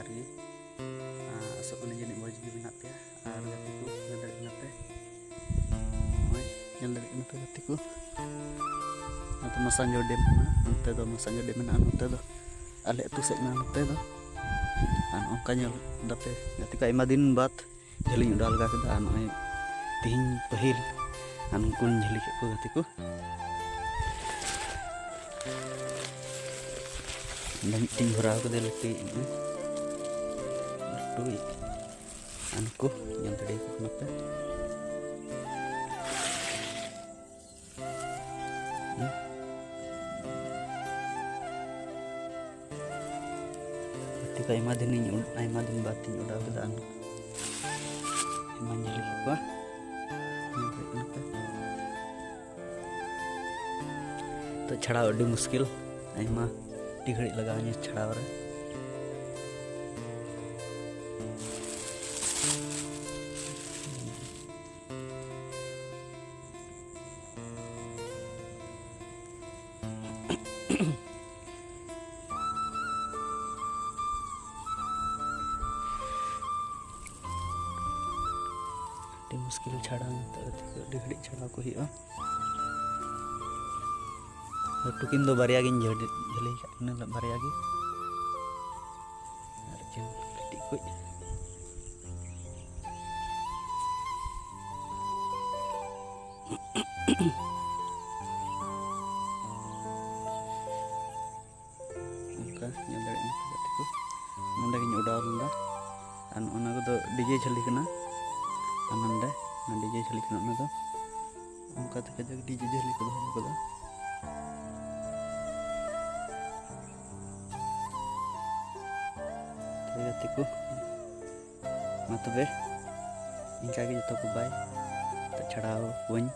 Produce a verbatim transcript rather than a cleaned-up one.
ᱴᱷᱤᱠ ᱜᱮ᱾ ᱟᱨ ᱟᱥᱚᱜ ᱠᱟᱹᱱᱟᱹᱧ ᱡᱟᱹᱱᱤᱡ ᱢᱚᱡᱽ ᱜᱮ ᱢᱮᱱᱟᱜ ᱯᱮᱭᱟ᱾ ᱟᱨ ᱜᱟᱛᱮ ᱠᱚ, ᱧᱮᱞ ᱫᱟᱲᱮᱭᱟᱜ ᱠᱟᱱᱟ ᱯᱮ, ᱱᱚᱜᱼᱚᱭ ᱧᱮᱞ ᱫᱟᱲᱮᱭᱟᱜ ᱠᱟᱱᱟ ᱯᱮ ᱜᱟᱛᱮ ᱠᱚ, ᱱᱚᱛᱮ ᱢᱟᱥᱟᱝᱡᱳ ᱰᱮᱢ ᱠᱟᱱᱟ, ᱱᱚᱛᱮ ᱫᱚ ᱢᱟᱥᱟᱝᱡᱳ ᱰᱮᱢ ᱢᱮᱱᱟᱜᱼᱟ, ᱱᱚᱛᱮ ᱫᱚ ᱟᱞᱮ ᱟᱹᱛᱩ ᱥᱮᱫ ᱠᱟᱱᱟ, ᱱᱚᱛᱮ ᱫᱚ᱾ ᱟᱨ ᱱᱚᱝᱠᱟ ᱧᱮᱞ ᱫᱟᱯᱮ ᱜᱟᱛᱮ ᱠᱚ, ᱟᱭᱢᱟ ᱫᱤᱱ ᱵᱟᱫ ᱡᱷᱟᱹᱞᱤᱧ ᱚᱰᱟᱣ ᱞᱮᱜᱟ ᱠᱮᱫᱟ, ᱟᱨ ᱱᱚᱜᱼᱚᱭ ᱛᱮᱦᱮᱧ ᱯᱟᱹᱦᱤᱞ ᱟᱨ ᱱᱩᱠᱩᱧ ᱡᱷᱟᱹᱞᱤ ᱠᱮᱫ ᱠᱚᱣᱟ ᱜᱟᱛᱮ ᱠᱚ᱾ ᱚᱸᱰᱮ ᱢᱤᱫᱴᱮᱱ ᱵᱷᱚᱨᱟᱣ ᱠᱟᱫᱮ ᱞᱟᱹᱴᱩᱭᱤᱡ, ᱱᱚᱜᱼᱚᱭ ᱞᱟᱹᱴᱩᱭᱤᱡ᱾ ᱟᱨ ᱱᱩᱠᱩ ᱧᱮᱞ ᱫᱟᱲᱮᱭᱟᱠᱚ ᱠᱟᱱᱟ ᱯᱮ᱾ ᱦᱩᱸ᱾ ᱜᱟᱛᱮ ᱠᱚ, ᱟᱭᱢᱟ ᱫᱤᱱᱤᱧ ᱩᱰ-, ᱟᱭᱢᱟ ᱫᱤᱱ ᱵᱟᱫ ᱤᱧ ᱚᱰᱟᱣ ᱠᱮᱫᱟ᱾ ᱟᱨ ᱟᱭᱢᱟᱧ ᱡᱷᱟᱹᱞᱤ ᱠᱮᱫ ᱠᱚᱣᱟ᱾ ᱧᱮᱞ ᱫᱟᱲᱮᱭᱟᱜ ᱠᱟᱱᱟ ᱯᱮ᱾ ᱛᱚ, ᱪᱷᱟᱲᱟᱣ ᱟᱹᱰᱤ ᱢᱩᱥᱠᱤᱞ, ᱟᱭᱢᱟ ᱟᱹᱰᱤ ᱜᱷᱟᱹᱲᱤᱡ ᱞᱟᱜᱟᱣ ᱤᱧᱟᱹ ᱪᱷᱟᱲᱟᱣ ᱨᱮ᱾ ᱟᱹᱰᱤ ᱢᱩᱥᱠᱤᱞ ᱪᱷᱟᱲᱟᱣ, ᱱᱤᱛᱚᱜ ᱟᱹᱰᱤ ᱜᱷᱟᱹᱲᱤᱡ ᱪᱷᱟᱲᱟᱣ ᱠᱚ ᱦᱩᱭᱩᱜᱼᱟ᱾ ᱞᱟᱹᱴᱩ ᱠᱤᱱ ᱫᱚ ᱵᱟᱨᱭᱟ ᱜᱤᱧ ᱡᱷᱟᱹᱞᱤ, ᱡᱷᱟᱹᱞᱤ ᱟᱠᱟᱫ ᱠᱤᱱᱟ, ᱵᱟᱨᱭᱟ ᱜᱮ᱾ ᱟᱨ ᱠᱤᱱ ᱠᱟᱹᱴᱤᱡ ᱠᱩᱡ᱾ ᱚᱱᱠᱟ ᱧᱮᱞ ᱫᱟᱲᱮᱭᱟᱜ ᱠᱟᱱᱟ ᱯᱮ ᱜᱟᱛᱮ ᱠᱚ, ᱱᱚᱸᱰᱮ ᱜᱤᱧ ᱚᱰᱟᱣ ᱞᱮᱫᱟ᱾ ᱟᱨ ᱱᱚᱜᱼᱚ ᱱᱚᱣᱟ ᱠᱚᱫᱚ ᱰᱤᱡᱮ ᱡᱷᱟᱹᱞᱤ ᱠᱟᱱᱟ᱾ ᱟᱨ ᱱᱚᱸᱰᱮ ᱚᱱᱟ ᱰᱤᱡᱮ ᱡᱷᱟᱹᱞᱤ ᱠᱟᱱᱟ, ᱚᱱᱟ ᱫᱚ ᱚᱱᱠᱟ ᱛᱮ ᱠᱟᱡᱟᱠ ᱰᱤᱡᱮ ᱡᱷᱟᱹᱞᱤ ᱠᱚ ᱫᱚᱦᱚ ᱠᱟᱫᱟ᱾ ᱛᱚᱵᱮ ᱜᱟᱛᱮ ᱠᱚ, ᱢᱟ ᱛᱚᱵᱮ ᱤᱱᱠᱟ ᱜᱮ ᱡᱚᱛᱚ ᱠᱚ ᱵᱟᱭ᱾ ᱛᱚ ᱪᱷᱟᱲᱟᱣ ᱠᱚᱣᱟᱹᱧ᱾